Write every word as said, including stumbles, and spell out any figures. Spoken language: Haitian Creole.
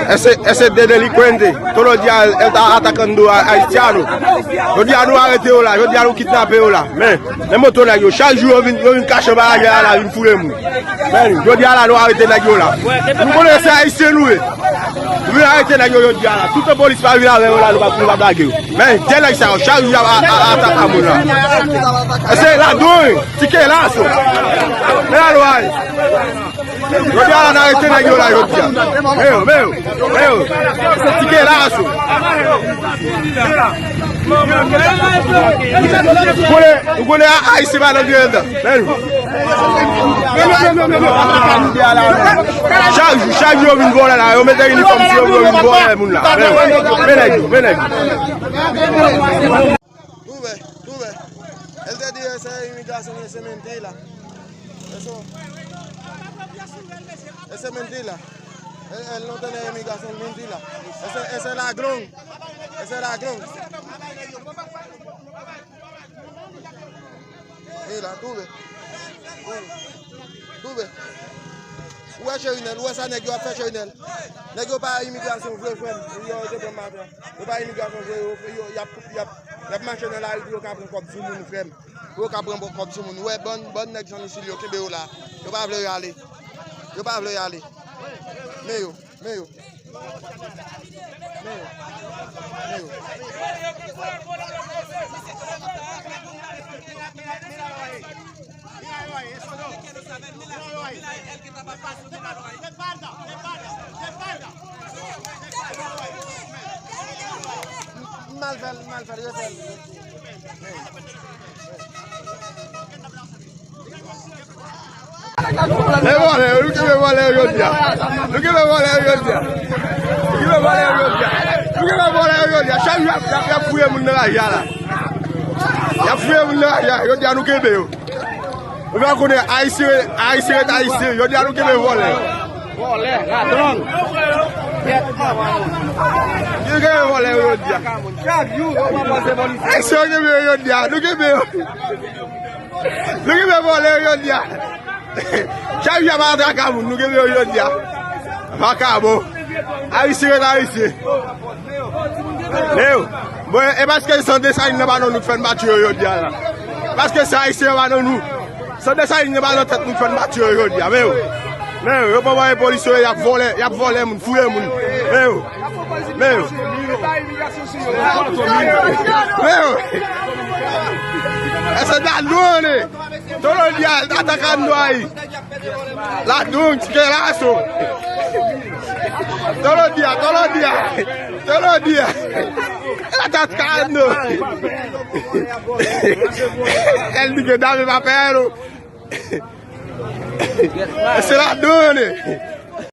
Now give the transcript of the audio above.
Ese, ese de delincuente, todos los días el está atacando a haitiano. Jodi a nou arete yo la, jodi a nou kidnape yo la. Men, men moto nèg yo, chak jou yo vin, yo vin kache anba lajè a la, vin fouye moun. Men, jodi a la, nou arete nèg yo la. Nou konnen se ayisyen nou ye. Nou vin arete nèg yo jodi a la. Tout polis pa vin avè yo la, nou pa, nou pa blage yo. Men, de nèg sa yo, chak jou y ap a, a, a, atake moun la. Ese ladrón, tikelazo. Men la lwa. Jodi a la, n arete nèg yo la jodi a. Men yo, men yo, men yo. Tikelazo. Ou konnen, ou konnen a, ayisyen pa nan grenn. Men yo. Chak jou, chak jou yo vin vòlè la, yo mete inifòm sou yo, yo vin vòlè moun la. Men yo, men nèg yo, men nèg yo. Tuve, tuve. Él te dijo ese inmigración, ese mentira. Eso, ese mentira. Él, él no tiene inmigración, mentira. Ese, ese ladrón. Ese ladrón. Mira, tuve. Tuve. Ou wè Cherinèl, ou wè sa nèg yo ap fè Cherinèl. Nèg yo pa imigrasyon vre, frè m. Yo, yo te pran maten. Yo pa imigrasyon vre, yo, yo, y ap, y ap, y ap mache nan lari pou yo ka pran kòb sou moun, frè m. Pou yo ka pran kòb sou moun. Ou wè, bann, bann nèg San Isil yo kenbe yo la. Yo pa vle y ale. Yo pa vle y ale. Men yo, men yo. Men yo. Men yo. Mal fè l, mal fè l, refè l. E vòlè yo, nou kenbe vòlè yo jodi a. Nou kenbe vòlè yo jodi a. Nou kenbe vòlè yo jodi a. Nou kenbe vòlè yo jodi a. Chak jou y ap, y ap, y ap fouye moun nan lari a la. Y ap fouye moun nan lari a. Jodi a nou kenbe yo. Ou pa konnen Ayisyen, Ayisyen ret Ayisyen. Jodi a nou kenbe vòlè. Vòlè, ladròn. Nou kenbe vòlè yo jodi a. Chak jou, yo pa panse polisye. Ayisyen yo kenbe yo jodi a. Nou kenbe yo. Nou kenbe vòlè yo jodi a. Chak jou y ap atrake moun, nou kenbe yo jodi a. Vakabon. Ayisyen ret Ayisyen. Men yo. Bon, e paske san Desalin nan pa nan nou k fè n pa tiye yo jodi a la. Paske san Ayisyen yo pa nan nou. San Desalin nan pa nan tèt nou k fè n pa tiye yo jodi a. Men yo. Men yo, yo pran mwayen polis yo, y ap vòlè, y ap vòlè moun, fouye moun. Men yo. Men yo. Men yo. Ese ladrone. Todos los días está atacando ahí. Ladrón, tikelazo. Todos los días, todos los días. Todos los días. Él está atacando. Él dice, dame papel. Ese ladrone.